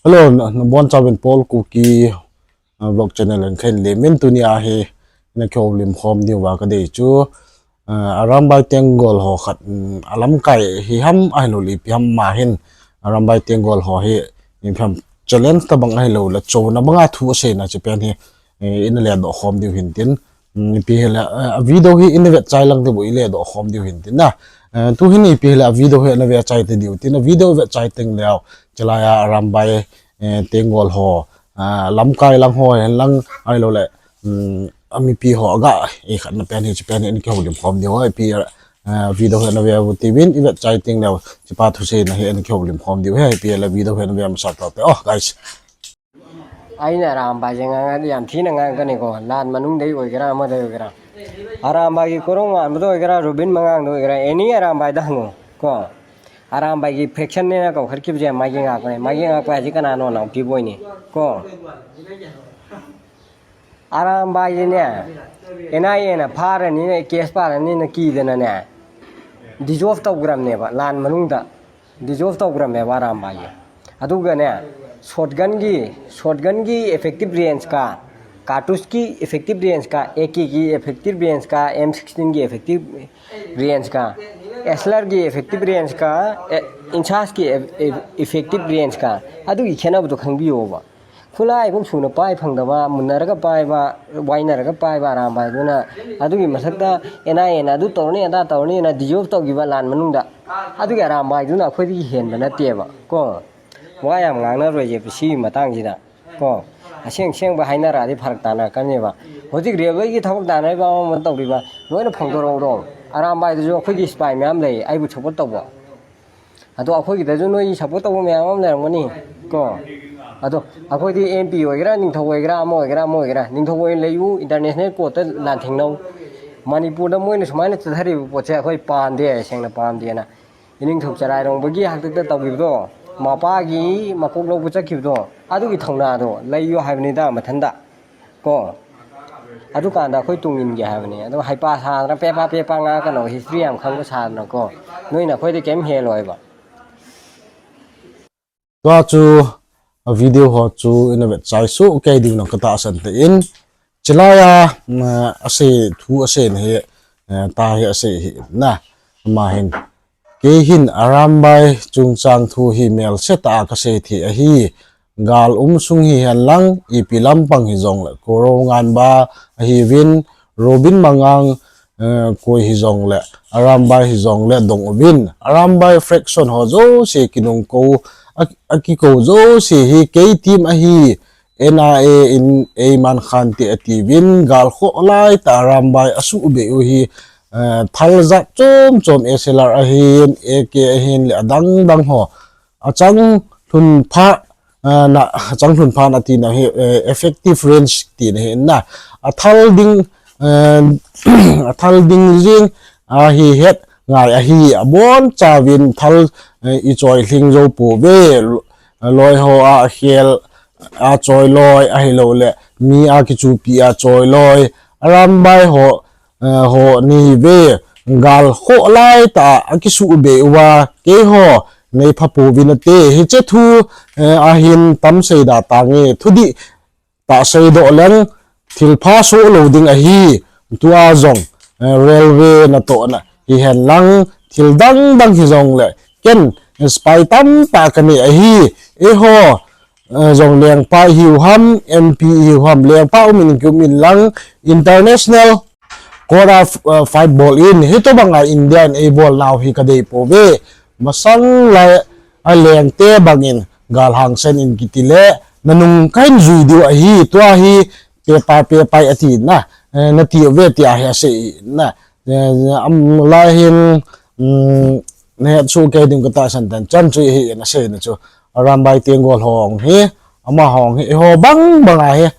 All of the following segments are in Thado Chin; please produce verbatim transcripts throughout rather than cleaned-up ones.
Hello, nabonchauvin Paul Kuki vlog channel in kahin lemin, tunia hi ina kihoulim khom diuva kadei chu Arambai Tenggol ho khat, alamkai hi ham ahilouleh ipi ham, ama hin Arambai Tenggol ho hi ipi ham challenge tabang ahilouleh chouna banga thu aseina chu pen hi ina ledoh khom diu hintin, ipi hile a video hi ina vetchai lang tibou iledoh khom diu hintin na. Tuhin ipi hile a video hi ana vetchai ta diu tin, a video vetchai teng leu chulai a Arambai Tenggol ho, lamkai lang ho henlang ahilouleh amipi ho aga ikhatna pen hi chu pen hi ina kihoulim khom diu, ipi video hi ana ve u tiuvin, ivetchai teng leu chupa thuseina hi ina kihoulim khom diu hi, ipi hile video hi ana ve masa taute. Oh guys, Aina Arambai jeng anga yam thina ngang kani ko, lan manung dei oigera, ama dei oigera, Arambai ki korong anbo dei oigera, Robin Mangang dei oigera, any Arambai da hangu ko, Arambai ki faction nena kou khat kibje mai ki ngak ko, mai ki ngak ko aji kana no nau kiboi ni ko. Arambai ji ne, NIA na pharani ne, case pharani na kidena ne, dissolve taugram neba lan manungda, dissolve taugram neba Arambai ji. Aduga ne, shotgun ki, shotgun ki effective range ka, cartridge ki effective range ka, AK ki effective range ka, M sixteen ki effective range ka, SLR ki effective range ka, INSAS ki effective range ka, adugi khenabadu khangbiuva. Khulai kum suna pai phangdaba, munnaraga paiba, wainaraga paiba Arambai duna, adugi mathakta NIA na adu taurani, ada taurani na dissolve taugiba lan manungda, adugi Arambai duna akhoidagi henba nateba ko. Wa yam ngangnaroi je pasi matang jida ko. Aseng sengba hainaradi pharak tana kaneba. Hojik railway ki thabak tanaiba ama tauriba, loina phongdorou ro. Arambai du jo akhoigi spy mayam lei, aibu support tauba. Ado akhoigi da ju noi support tauba mayam ama leirangmani ko. Ado akhoidi MP oigera, Ningthou oigera, ama oigera, ama oigera, Ningthou oi leiu international court ta lan thengnau. Manipur da moina sumaina chathariba potse akhoi pamde, sengna pamdena. Iningthou Charairongba gi haktakta taugiba do, mapa gi makok louba chatkiba do, adugi thouna do leiu haibani da mathanda ko. Adukanda akhoi tungin gi haibani, adu haipa sana pepa pepa nga kano history yam khangba sana ko. Noina akhoidi kem heloiba. Tua chu a video ho chu ina vetchai sohkei diu nang katahsan tan. Chulaiya asei thu aseina hi, tahi asei hi na. Ama hin, kei hin Arambai chungchang thu hi melsetah a kasei thei ahi. Gal um sung hihen lang, ipi lampang hijongle, Koro Nganba ahiuvin, Robin Mangang, koi hijongle, Arambai hijongle dong uvin, Arambai fraction ho jouse kinungkou, akikou jouse hi kei team ahi, NIA in eiman khante atiuvin, gal khoh laitah Arambai asuhbeh u hi, thal jat chom chom SLR ahin, AK ahin le adang dang ho, achang lhun phat na, achang lhun phat na tina hi, effective range tina hi na, athal ding, athal ding jing ahi het ngai ahi, abonchauvin thal ichoi lhing jou pouve, loiho a khel a choi loi ahiloule mi a kichupi a choi loi, Arambai ho, ho nive, gal khoh laitah a akisuhbeh uva, keiho neipha pouvinate, hiche thu ahin tam seida tange, thudih tah seidoh leng thilpha soh lou ding ahi. Tua jong railway natohna hihen lang, thil dang dang hijongle, ken spy tamtah kanei ahi. Eiho jong lengpa ihiu ham, MP ihiu ham, lengpa umin kium in lang, International Court a fight bol in, hitobanga India in eibolnau hi kadei pouve. Masang lai a lengte bangin gal hangsan in kitile, nanung kahin jui diu ahi, tua hi pepa pepai ati na, nati uve tia hi asei na. Am lai hin nahet sohkei ding katahsan tan, chan chu hi in aseina chu, Arambai Tenggol hong hi, amahong hi eiho bang banga hi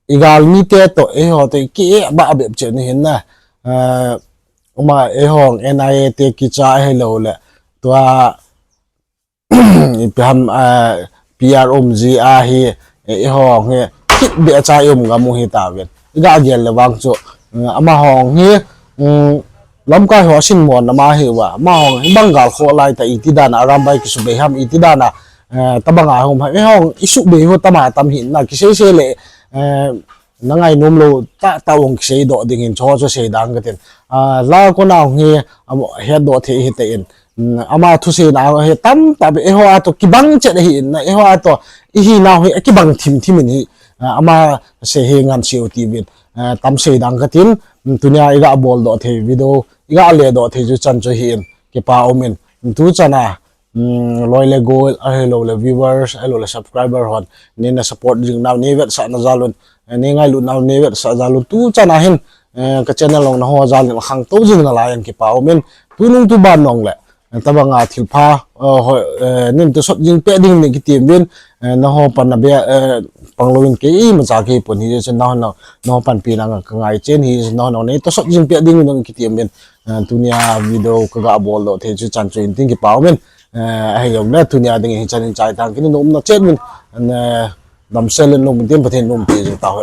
igalmite toh eiho toh ikibah bep cheh ni hin na. Ama eihong NIA te kicha ahiloule, tua ipi ham, PR umji ahi, eihong hi kitbeh a chai um ngam u hitauvin, iga gel le vang chu, amahong hi lamkai ho asinmona ma ahiuva, amahong hibang gal khoh laitah iti dana Arambai kisubei ham, iti dana Eh, tabanga hom ha, eh, hong, isubei ho tama tam hin na, kisei sei le, eh, na ngainom lou, ta, ta hong kisei doh ding hin, cho cho sei dang katin. Ah, la ko nau hi, amo, he doh thei hi te in. Mm, ama thusei na hi tam ta be, eh, ho a to kibang chet hi in, na, eh, ho a to, i hi nau hi, kibang thim thim in hi, ah, ama sei hi ngan sei u ti bin, ah, tam sei dang katin, mm, tunia iga bol doh thei video, iga le doh thei chu chan chu hi in, kipa um in, tu chana, um, loi le gol, ahilou le viewers, ahilou le subscriber hon, nei na support jing nau, nei vetsah na jal un, eh, nei ngailut nau, nei vetsah jal un, tu chana hin, eh, ka channel long na ho jal in khangtou jing nalai in kipa um in, tu nung tu ban nong le, eh, tabanga thilpha, eh, ho, eh, nin tu sot jing pe ding ni kitim bin, eh, na ho pan na be, eh, pang lou in kei ima cha kei pon hi chu na ho na, na ho panpi na ka ngai chen hi chu na ho na nei tu sot jing pe ding ni kitim bin, eh, tunia video kaga bol doh thei chu chan chu in tin kipa um in, eh, ahi jong le tunia ding hi chan in chai tang kin nom na chet min, eh, damsel in nom tin Pathen nom pi jing ta ho.